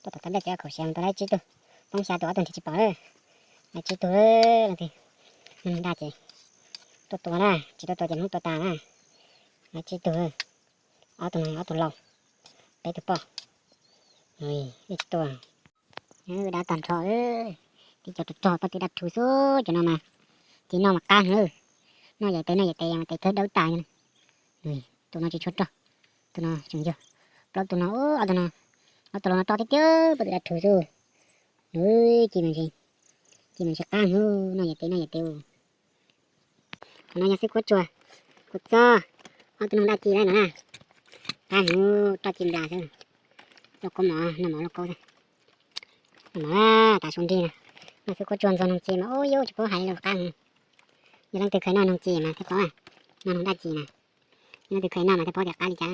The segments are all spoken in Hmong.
Tuaj tom tau nplej txiv khaum siav mus tua tau tsib tug, poob xya tus ob tug nrhiav tsis pom lawm. Tsib tug, leej twg, daj ces tuaj tua na, tsis tuaj tua ces Hmoob tua tas na. Tsib tug, ob tug no ob tug laus, peb tug poj, ib tsis tua. Dab tag nrho, tib co rog rog poj tw dab rhuv xwb cov no mas. Ces noj mas qab heev, noj yam tes noj yam tes mas tes thawb dawb tas. Tus no tsis tshua rog, tus no tseem yog, plaub tug no, ob tug no, ob tug laus no rog tiag tiag poj tw dab rhuv xwb. Ci mas ntse, ci mas ntse qab heev, noj yam tes noj yam tes. Qhov no yog xwb kuab tsuag, kuv txob, ob tug noog daj ci lawm no na. Qab heev, roj ci nplas xwb. Lauj kaub mov, noj mov lauj kaub xwb. Noj mov tas su nrig na. Noj xwb kuab tsuag ntxuag noog ci mas ub yub tsis paub hais li qab heev. Yog leej twg kheev noj noog ci mas thiaj paub, noj noog daj ci na. Yog leej twg kheev noj mas thiaj paub tias qab li cas.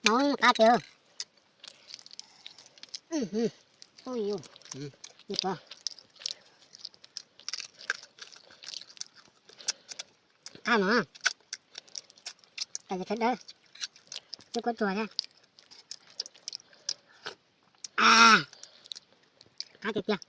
Mov qab tiag. Ub yus, ib pob qab mov, tes thawb dawb, xwb kuab tsuag thiab. Qab tiag tiag.